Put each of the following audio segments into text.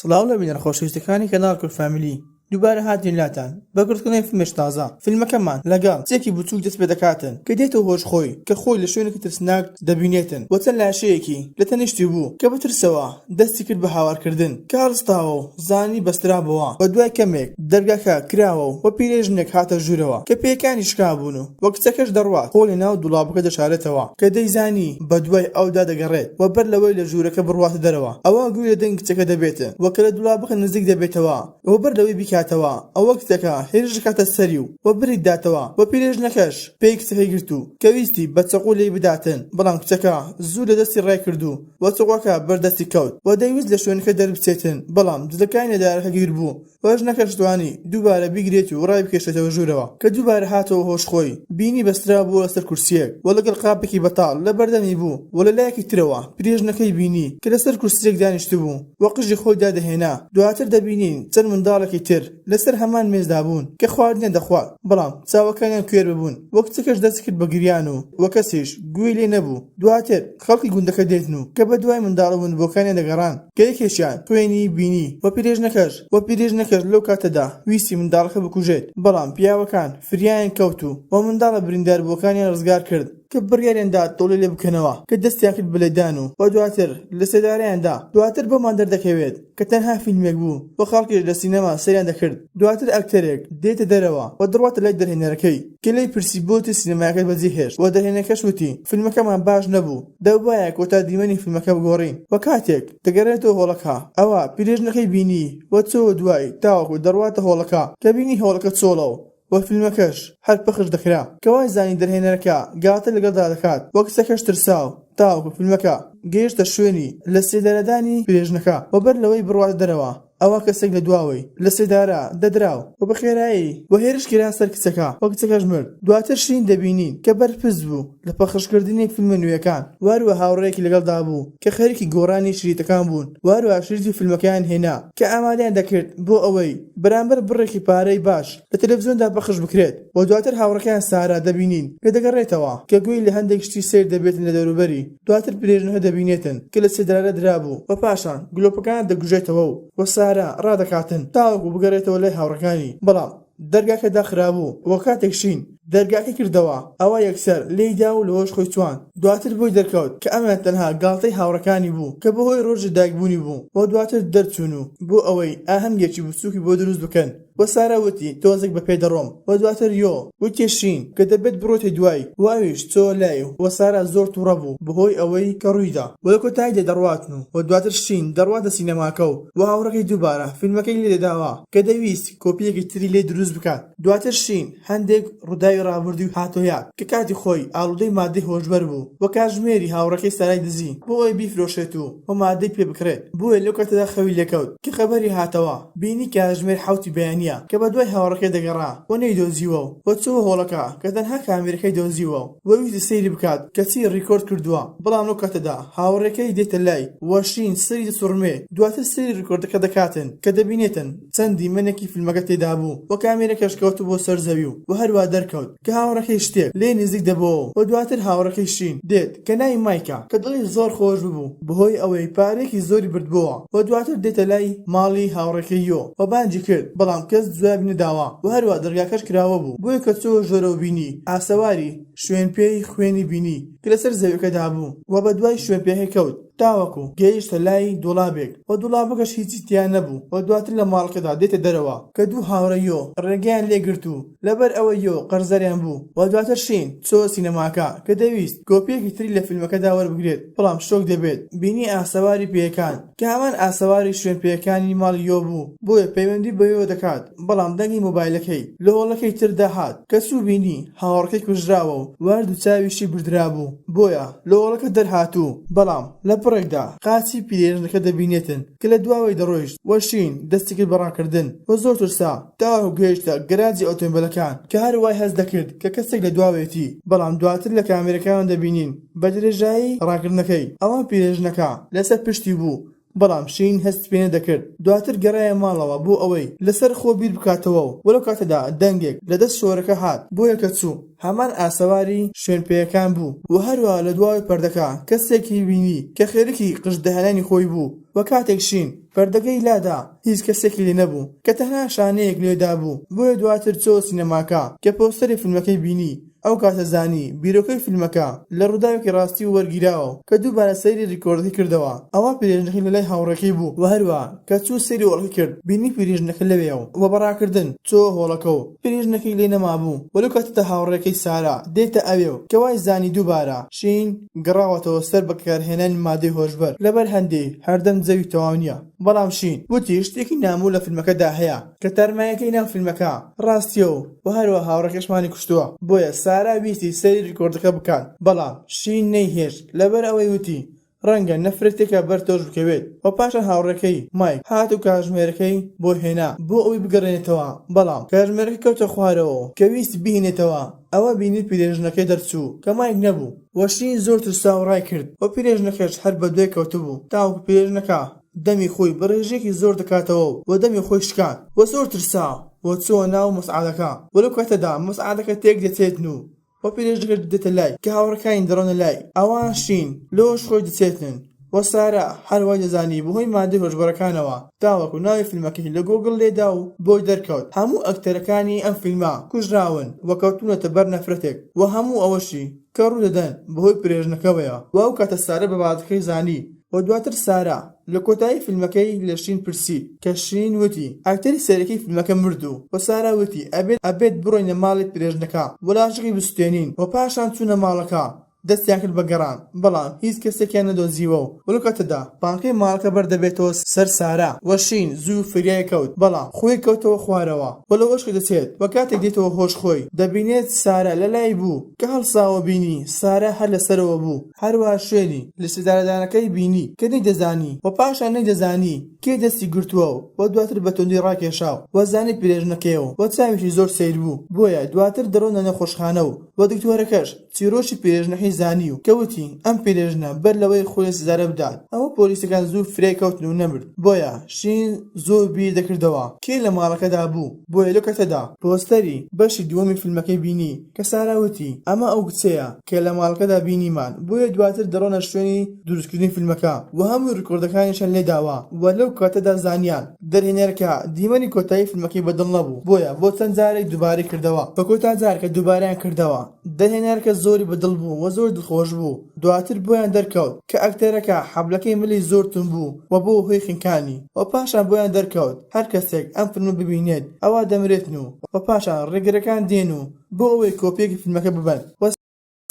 سڵاو لە بینەرە خۆشەویستەکانی کەناڵ کورد فامیلی دووبارە هاتین لاتان بە گڕکردنەوەی فیلمێکی تازە فیلمەکەمان لەگەڵ کچێکی بچووک دەست پێدەکاتن کە دێتەوە هۆش خۆی کە خۆی لە شوێنێکی ترسناک دەبینێتن و چەند لاشەیەکی لە تەنیشتی بوو کە بە ترسەوە دەستی کرد بە هاوارکردن کە هەڵستاوە و زانی بەسترابۆوە و دوای کەمێک دەرگاکە کراوە و پیرێژنێک هاتە ژوورەوە کە پێیەکانی شکابوون و و کچەکەش دەڕوات خۆی لە ناو دوڵابەکە دەشارێتەوە کە دەیزانی بە دوای ئەودا دەگەڕێت و بەر لەوەی لە ژوورەکە بڕواتە دەرەوە ئەوا گوێی لە دەنگی کچەکە دەبێت و کە لە دوڵابەکە نزیک دەبێتەوە و بەر لەوەی بیکاتەوە ئەوە کچەکە هێرش دەکاتە سەری و و بری داتەوە و پیرێژنەکەش پێی کچەکەی گرت و کە ویستی بە چەقۆ لێی بداتن بەڵام کچەکە زوو لە دەستی ڕایکرد و و چەقۆکە بەر دەستی کەوت و دەیویست لە شوێنەکە دەربچێتن بەڵام جلەکانی لە دارەکە گیر بوو و ژنەکەش توانی دووبارە بیگرێت و ڕایبکێشێتەوە ژوورەوە. کە دووبارە هاتەوە هۆش خۆی، بینی بەسترابووە سەر کورسییەک و لەگەڵ قاپێکی بەتاڵ لە بەردەمی بوو و لە لایەکی ترەوە پیرێژنەکەی بینی کە لەسەر کورسییەک دانیشتبوو و قژی خۆی دادەهێنا. دواتر دەبینین چەند منداڵێکی تر لەسەر هەمان مێزدا بوون کە خواردنیان دەخوارد، بەڵام چاوەکانیان کوێر ببوون و کچەکەش دەستی کرد بە گریان و و کەسیش گوێی لێ نەبوو. دواتر خەڵکی گوندەکە دێتن و کە بەدوای منداڵە ونبووەکانیان دەگەڕان، کە یەکێکیان خوێنی بینی و پیرێژنەکەش و پیرێژنەکەش لەو کاتەدا ویستی منداڵەکە بکوژێت، بەڵام پیاوەکان فریایان کەوت و و منداڵە برینداربووەکانیان ڕزگار کرد، کە بڕیاریان دا تۆڵەی لێ بکەنەوە، کە دەستیان کرد بە لێدان و و دواتر لە سێدارەیان دا، دواتر بۆمان دەردەکەوێت کە تەنها فیلمێک بوو و خەڵکیش لە سینەما سەیریان دەکرد، دواتر ئەکتەرێک دێتە دەرەوە و دەڕواتە لای دەرهێنەرەکەی کە لێی پرسی بۆچی سینەمایەکەت بەجێهێشت و دەرهێنەکەش وتی فیلمەکەمان باش نەبوو دەبوایە کۆتا دیمەنی فیلمەکە بگۆڕین و کاتێک دەگەرێتەوە هۆڵەکە ئەوا پیرێژنەکەی بینی و چۆوە دوای تاوەکو دەڕواتە هۆڵەکە کە بینی هۆڵەکە چۆڵە و و فیلمەکەش هەر پەخش دەکرا کە وای زانی دەرهێنەرەکە گاڵتە لەگەڵدا دەکات و کچەکەش ترسا و تاوەکو فیلمەکە گەیشتە شوێنی لە سێدارەدانی پیرێژنەکە و بەر لەوەی بڕواتە دەرەوە ئەوا کەسێک لە دواوەی لە سێدارە دەدرا و بە خێرایی و هێرش کرا سەر کچەکە و کچەکەش مرد. دواتر شین دەبینین کە بەرپرس بوو لە پەخشکردنی فیلمە نوێیەکان و هەروە هاوڕێیەکی لەگەڵدا بوو کە خەریکی گۆڕانی شریتەکان بوون و هەروەها شریتی فیلمەکەیان هێنا کە ئامادەیان دەکرد بۆ ئەوەی بەرامبەر بڕێکی پارەی باش لە تەلەفزیۆندا پەخش بکرێت و دواتر هاوڕێکەیان سارا دەبینین کە دەگەڕێتەوە کە گوێی لە هەندێک شتی سەیر دەبێتن لە دەوروبەری دواتر پیرێژنەکە دەبینێتن کە لە سێدارە درابوو و پاشان گلۆپەکان دەکوژێتەوە و و سارا ڕادەکاتن تاوەکو بگەڕێتەوە لای هاوڕێکانی بەڵام دەرگاکە داخرابوو و کاتێک شین دەرگاکەی کردەوە ئەوا یەکسەر لێی دا و لەهۆش خۆی چواند دواتر بۆی دەرکەوت کە ئەمە تەنها گاڵتەی هاوڕێکانی بوو کە بەهۆی ڕۆژی دایکبوونی بوو و دواتر دەرچوون و بۆ ئەوەی ئاهەنگێکی بچووکی بۆ دروست بکەن و سارا وتی تۆزێک بە پێ دەڕۆم و دواتر یۆ وتی شین کە دەبێت بڕۆیتە دوای و ئەویش چۆوە لای و سارا زۆر توڕە بوو بەهۆی ئەوەی کە ڕوویدا و لە کۆتاییدا دەڕواتن و و دواتر شین دەڕواتە سینەماکە و و هاوڕێکەی دووبارە فیلمەکەی لێ دەداوە کە دەیویست کۆپییەکی تری لێ دروست بکات دواتر شین هەندێک ڕووداوی ڕابردووی هاتەوە یاد کە کاتی خۆی ئاڵوودەی ماددەی هۆشبەر بوو و کاتژمێری هاوڕێکەی سارای دزی بۆ ئەوەی بیفرۆشێت و و ماددەی پێ بکڕێت بۆیە لەو کاتەدا خەوی لێکەوت کە خەبەری هاتەوە بینی کاتژمێر حەوتی بەیانییە کە بەدوای هاوڕێکەی دەگەڕا و نەیدۆزیوە و چووە هۆڵەکە کە تەنها کامێرەکەی دۆزیوە و ویستی سەیری بکات کە چی ڕیکۆرد کردووە بەڵام لەو کاتەدا هاوڕێکەی دێتە لای و شین سەری دەسوڕمێ دواتر سەیری ڕیکۆردەکە دەکاتن کە دەبینێتن چەند دیمەنێکی فیلمەکە تێدابوو و کامێرەکەش کەوتبووە سەر زەوی و هەروا دەرکەوت کە هاوڕێکەی شتێک لێ نزیک دەبۆوە و دواتر هاوڕێکەی شین دێت کە ناوی مایکە کە دڵی زۆر خۆش ببوو بەهۆی ئەوەی پارەیەکی زۆری بردبۆوە و دواتر دێتە لای ماڵی هاوڕێکەی یۆ و بانگی کرد بەڵام کەس جوابی نەداوە و هەروا دەرگاکەش کراوە بوو بۆیە کە چۆوە ژۆرەوە بینی ئاسەواری شوێن پێی خوێنی بینی کە لەسەر زەویەکەدا بوو و بەدوای شوێن پێکەی کەوت تاوەکو گەیشتە لای دوڵابێک و دوڵابەکەش هیچی تیا نەبوو و دواتر لە ماڵەکەدا دێتە دەرەوە کە دوو هاوڕێی یۆ ڕێگەیان لێ گرت و لەبەر ئەوەی یۆ قەرزاریان بوو و دواتر شین چۆوە سینەماکە کە دەیویست کۆپییەکی تری لە فیلمەکەدا وەربگرێت بەڵام شۆک دەبێت بینی ئاسەواری پێیەکان کە هەمان ئاسەواری شوێن پێیەکانی ماڵی یۆ بوو بۆیە پەیوەندی بە یۆ دەکات بەڵام دەنگی مۆبایلەکەی لە هۆڵەکەی تردا هات کە چوو بینی هاوڕێکەی کوژراوە و هەردوو چاویشی بردرابوو بۆیە لە هۆڵەکە دەرهات و بەڵام لە پڕێکدا قاچی پیرێژنەکە دەبینێتن کە لە دواوەی دەڕۆیشت و شین دەستی کرد بە ڕاکردن و زۆر ترسا تاوەکو گەیشتە گەراجی ئۆتۆمبێلەکان کە هەر وای هەست دەکرد کە کەسێک لە دواوەیەتی بەڵام دواتر لە کامێرەکان دەبینین بە درێژایی ڕاکردنەکەی ئەوە پیرێژنەکە لەسەر پشتی بوو. بەڵام شین هەستی پێ نەدەکرد. دواتر گەڕایە ماڵەوە بۆ ئەوەی لەسەر خۆ بیر بکاتەوە و لەو کاتەدا دەنگێک لە دەست شۆرەکە هات بۆیە کە چوو هەمان ئاسەواری شوێن پێیەکان بوو و هەروا لە دواوەی پەردەکە کەسێکی بینی کە خەریکی قژ داهێنانی خۆی بوو و کاتێک شین پەردەکەی لادا هیچ کەسێکی لێ نەبوو کە تەنها شانەیەک لێدابوو بۆیە دواتر چۆوە سینەماکە کە پۆستەری فیلمەکەی بینی ئەو کاتە زانی بیرۆکەی فیلمەکە لە ڕووداوێکی ڕاستی وەرگیراوە و کە دووبارە سەیری ڕیکۆردەکەی کردەوە ئەوا پیرێژنەکەی لەلای هاوڕێکەی بوو و هەروا کە چوو سەیری هۆڵەکەی کرد بینی پیرێژنەکە لەوێیە و بە ڕاکردن چۆوە هۆڵەکە و پیرێژنەکەی لێ نەمابوو و لەو کاتەدا هاوڕێکەی سارا دێتە ئەوێ و کە وای زانی دووبارە شین گەڕاوەتەوە سەر بەکارهێنانی مادەی هۆشبەر لەبەر هەندێ هەردەم جەوی تەواو نییە بەڵام شین وتی شتێکی نامۆ لە فیلمەکەدا هەیە کە تارمایەکەی ناو فیلمەکە ڕاستیە و وە هەروەها هاوڕێکەشمانی کوشتووە بۆیە سارا ویستی سەیری ڕیکۆردەکە بکات بەڵام شین نەیهێشت لەبەر ئەوەی وتی ڕەنگە نەفرەتێکە بەر تۆش بکەوێت وە پاشان هاوڕێکەی مایک هات و کاژمێرەکەی بۆ هێنا بۆ ئەوەی بگەڕێنێتەوە بەڵام کاژمێرەکە کەوتە خوارەوە و کە ویستی بیهێنێتەوە ئەوە بینی پیرێژنەکەی دەرچوو کە مایک نەبوو وە شین زۆر ترسا و ڕایکرد وە پیرێژنەکەش هەر بەدوای کەوتبوو تاوەکو پیرێژنەکە دەمی خۆی بە ڕێژەیەکی زۆر دەکاتەوە و دەمی خۆی شکاند و زۆر ترسا و چووە ناو مەسعەدەکە و لەو کاتەدا مەسعەدەکە تێک دەچێتن و و پیرێژنەکەش دێتە لای کە هاوڕێکانی دەڕۆنە لای ئەوان شین لەوەش خۆی دەچێتن و سارا هەر وای دەزانی بەهۆی مادەی هۆشبەرەکانەوە تاوەکو ناوی فیلمەکەی لە گۆگڵ لێدا و بۆی دەرکەوت هەموو ئەکتەرەکانی ئەم فیلمە کوژراون و کەوتوونەتە بەر نەفرەتێک و هەموو ئەوەشی کە ڕوودەدەن بەهۆی پیرێژنەکەوەیە و ئەو کاتە سارا بە بابەتەکەی زانی و دواتر سارا لە کۆتایی فیلمەکەی لە شین پرسی کە شین وتی ئەکتەری سەرەکی فیلمەکە مردوو و سارا وتی ئەبێت ئەبێت بڕۆینە ماڵی پیرێژنەکە و لاشەکەی بسوتێنین و پاشان چوونە ماڵەکە دەستیان کرد بە گەڕان بەڵام هیچ کەسێکیان نەدۆزیوە و لەو کاتەدا پانکەی ماڵەکە بەردەبێتەوە سەر سارا و شین زوو فریای کەوت بەڵام خۆی کەوتەوە خوارەوە و لە هۆشی دەچێت و کاتێک دێتەوە هۆش خۆی دەبینێت سارا لەلای بوو کە هەڵساوە بینی سارا هەر لەسەرەوە بوو هەروەها شوێنی لەسێدارەدانەکەی بینی کە نەیدەزانی و پاشان نەیدەزانی کێ دەستی گرتووە و دواتر بە توندی ڕاکێشا و زانی پیرێژنەکەیە و چاویشی زۆر سەیر بوو بۆیە دواتر دەڕۆنە نەخۆشخانە و و دکتۆرەکەش چیرۆکی پیرێژنەکەی زانی و کە وتی ئەم پیرێژنە بەر لەوەی خۆی لە سێدارە بدات ئەوە پۆلیسەکان زوو فریای کەوتن و نەمرد بۆیە شین زۆر بیر دەکردەوە کێ لە ماڵەکەدا بوو بۆیە لەو کاتەدا پۆستەری بەشی دووەمی فیلمەکەی بینی کە سارا وتی ئەمە ئەو کچەیە کە لە ماڵەکەدا بینیمان بۆیە دواتر دەڕۆنە شوێنی دروستکردنی فیلمەکە و هەموو ڕیکۆردەکانیشیان لێداوە و لەو کاتەدا زانیان دەرهێنەرەکە دیمەنی کۆتایی فیلمەکەی بەدڵ نەبوو بۆیە بۆ چەند جارێک دووبارەی کردەوە بە کۆتا جار کە دووبارەیان کردەوە دەرهێنەرەکە زۆری بەدڵ بوو و زۆر دڵخۆش بوو دواتر بۆیان دەرکەوت کە ئەکتەرەکە حەبلەکەی ملی زۆر توند بوو و بووە هۆی خنکانی و پاشان بۆیان دەرکەوت هەر کەسێک ئەم فیلمە ببینێت ئەوا دەمرێتن و و پاشان ڕێگرەکان دێن و بۆ ئەوەی کۆپیەکی فیلمەکە ببەن و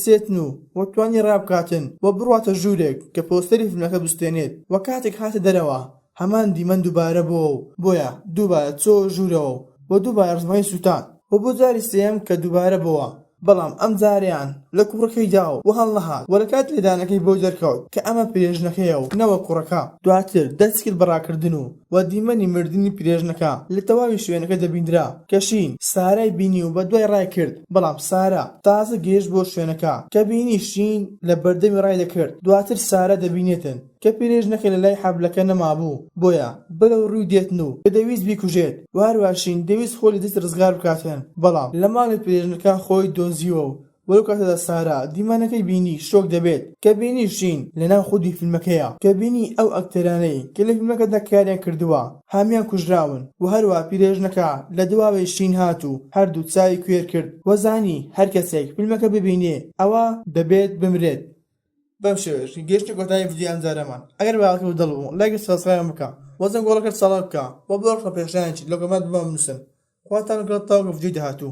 سێتن و و توانی ڕابکاتن و بڕواتە ژوورێک کە پۆستەری فیلمەکە بسوتێنێت و کاتێک هاتە دەرەوە هەمان دیمەن دووبارە بۆوە و بۆیە دووبارە چۆوە ژوورەوە و دووبارە ڕزمەکەی سوتاند و بۆ جاری سێیەم کە دووبارە بۆوە بەڵام ئەم جارەیان لە کوڕەکەی دا و هەڵنەهات و لە کاتی لێدانەکەی بۆی دەرکەوت کە ئەمە پیرێژنەکەیە و نەوەک کوڕەکە. دواتر دەستی کرد بە ڕاکردن و و دیمەنی مردنی پیرێژنەکە لە تەواوی شوێنەکە دەبیندرا کە شین سارای بینی و بەدوای ڕای کرد بەڵام سارا تازە گەیشت بۆ شوێنەکە کە بینی شین لە بەردەمی ڕای دەکرد دواتر سارا دەبینێتن کە پیرێژنەکە لە لای حەبلەکە نەمابوو بۆیە بەرەو ڕووی دێتن و کە دەویست بیکوژێت و هەروەها شین دەویست خۆی لە دەستی ڕزگار بکاتن بەڵام لە ماڵی پیرێژنەکە خۆی دۆزیوە و لەو کاتەدا سارا دیمەنەکەی بینی شۆک دەبێت کە بینی شین لەناو خودی فیلمەکەیە کە بینی ئەو ئەکتەرانەی کە لە فیلمەکەدا کاریان کردووە هەموویان کوژراون و هەروەها پیرێژنەکە لە دواوەی شین هات و هەردوو چاوی کوێر کرد و زانی هەرکەسێک فیلمەکە ببینێ ئەوا دەبێت بمرێت. بەم شێوەیەش گەیشتە کۆتایی ڤیدیۆی ئەمجارەمان ئەگەر بابەتەکە بە دڵ بوو لایک و subscribe م بکە و زەنگۆڵەکەش چالاک بکە و بۆ ڕەخنە پێشنیارێکی لە comment بۆمان بنووسن خواتان لەگەڵ تاوەکو ڤیدیۆی داهاتوو.